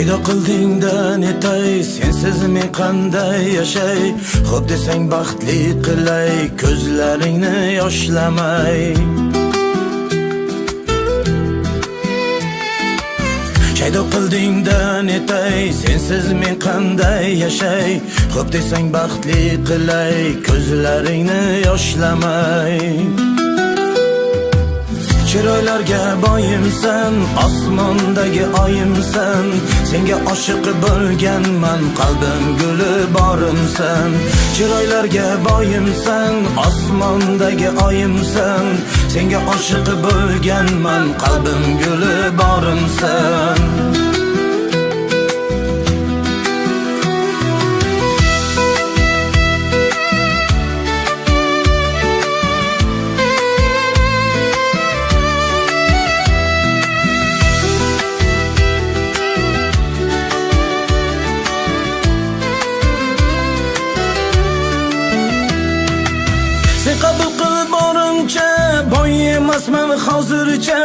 Shaydo qilding-da netay, sensiz men qanday yashay? Xo'p desang baxtli qilay, ko'zlaringni yoshlamay. Shaydo qilding-da netay, sensiz men qanday yashay? Xo'p desang baxtli qilay, ko'zlaringni yoshlamay. Chiroylarga boyimsan, osmondagi oyimsan. Senga oshiq bo'lganman, qalbim guli borimsan. Chiroylarga boyimsan, osmondagi oyimsan. Senga oshiq bo'lganman, qalbim guli borimsan. Sen qabul qil borimcha, boy emasman hozircha.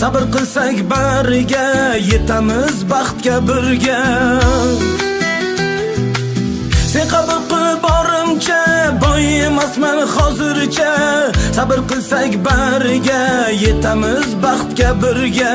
Sabr qilsak bariga, yetamiz baxtga birga. Sen qabul qil borimcha, boy emasman hozircha. Sabr qilsak bariga, yetamiz baxtga birga.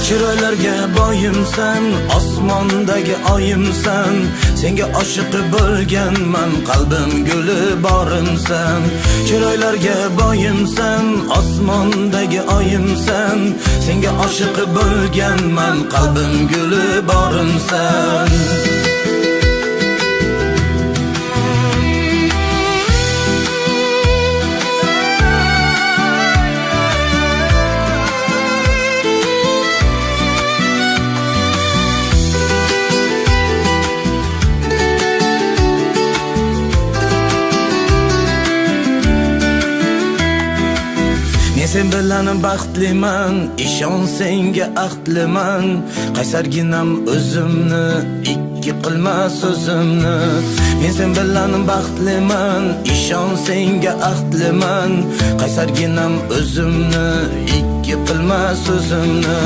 Chiroylarga boyimsan, osmondagi oyimsan. Senga oshiq bo'lganman, qalbim guli borimsan. Chiroylarga boyimsan, osmondagi oyimsan. Senga oshiq bo'lganman, qalbim guli borimsan. Men sen bilan baxtliman, ishon senga ahdliman. Qaysarginam o'zimni, ikki qilma so'zimni. Men sen bilan baxtliman, ishon senga ahdliman. Qaysarginam o'zimni, ikki qilma so'zimni.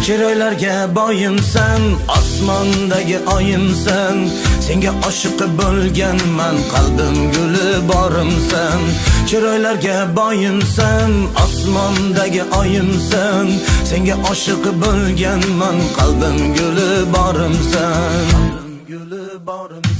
Chiroylarga boyimsan, osmondagi oyimsan. Senga oshiq bo'lganman, qalbim guli borimsan. Chiroylarga boyimsan, osmondagi oyimsan. Senga oshiq bo'lganman, qalbim guli borimsan. Guli borimsan.